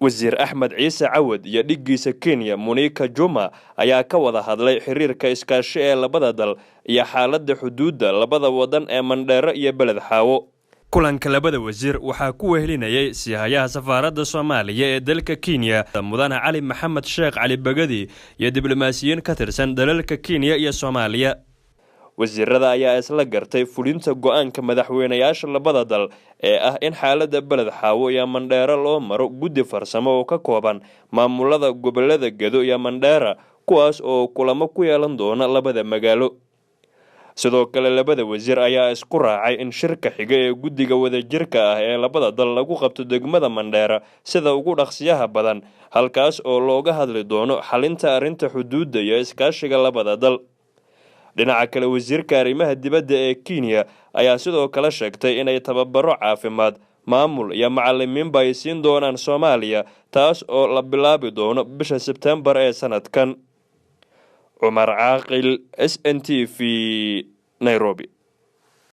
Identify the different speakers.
Speaker 1: Wasiir Axmed Ciise Cawad iyo dhiggiisa Kenya Monica Juma ayaa ka wada hadlay xiriirka iskaashi ee labada dal iyo xaaladda xuduudda labada wadan ee Mandheero iyo Beled Xaawo. Kulanka labada wasiir waxaa ku wehelinayay siihayaha safaaradda Soomaaliya ee dalka Kenya, Mudane Cali Maxamed Sheekh Cali Bagadi, iyo diblomaasiyiin ka tirsan dalalka Kenya iyo Soomaaliya. Wasiirada ayaa isla gartay fulinta go-aanka madaxweynayaasha labada dal ee ah in xaaladda Beled Xaawo iyo Mandheero loo maro guddi farsamo oo ka kooban maamulada gobolada Gedo iyo Mandheera, kuwaas oo kulamo ku yeelan doona labada magaalo. Sidoo kale labada wasiir ayaa isku raacay in shirka xiga ee guddiga wadajirka ah ee labada dal lagu qabto degmada Mandheera sida ugu dhaqsiyaha badan, halkaas oo looga hadli doono xalinta arrinta xuduudda iyo iskaashiga labada dal. Dhinaca kale, wasiirka arrimaha dibadda ee Kenya ayaa sidoo kale sheegtay inay tababaro caafimaad, maamul iyo macalimiinba ay siin doonaan Soomaaliya, taas oo la bilaabi doono bisha Sebtembar ee sanadkan. Cumar Caaqil, S N T V, Nairobi.